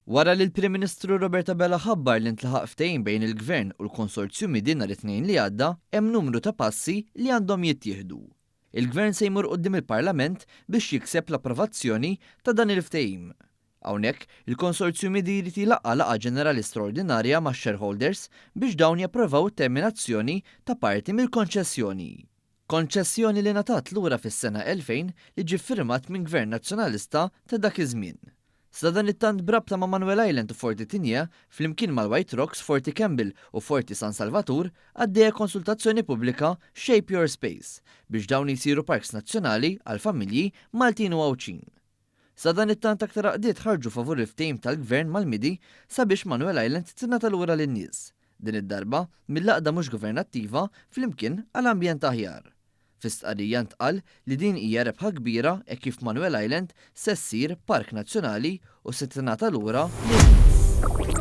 Wara li l-Prim Ministru Robert Abela ħabbar li ntlaħaq ftehim bejn il-Gvern u l-Konsorzju Midi nhar it-Tnejn li għadda, hemm numru ta' passi li għandhom jittieħdu. Il-Gvern se jmur quddiem il-Parlament biex jikseb l-approvazzjoni ta' dan il-ftehim. Hawnhekk, il-Konsorzju Midi jrid jlaqqa' laqgħa ġenerali straordinarja max-shareholders biex dawn japprovaw it-terminazzjoni ta' parti mill-konċessjoni. Konċessjoni li ngħatat lura fis-sena 2000 li ġie ffirmat minn Gvern Nazzjonalista ta' dak iż-żmien. Sadanittant b'rabta ma' Manuel Island u Forti Tigné, flimkien mal-White Rocks, Forti Campbell u Forti San Salvatur, għaddejja konsultazzjoni pubblika Shape Your Space biex dawn jsiru parks nazzjonali għall-familji Maltin u Għawdxin. Sadanittant aktar għaqdiet ħarġu favur il-ftehim tal-Gvern mal-MIDI sabiex Manuel Island tingħata lura lin-nies, din id-darba mill-għaqda mhux governattiva Flimkien għal Ambjent Aħjar. Fi stqarrija ntqal li din hija rebħa kbira hekk kif Manuel Island se ssir park nazzjonali u se tingħata lura lin-nies.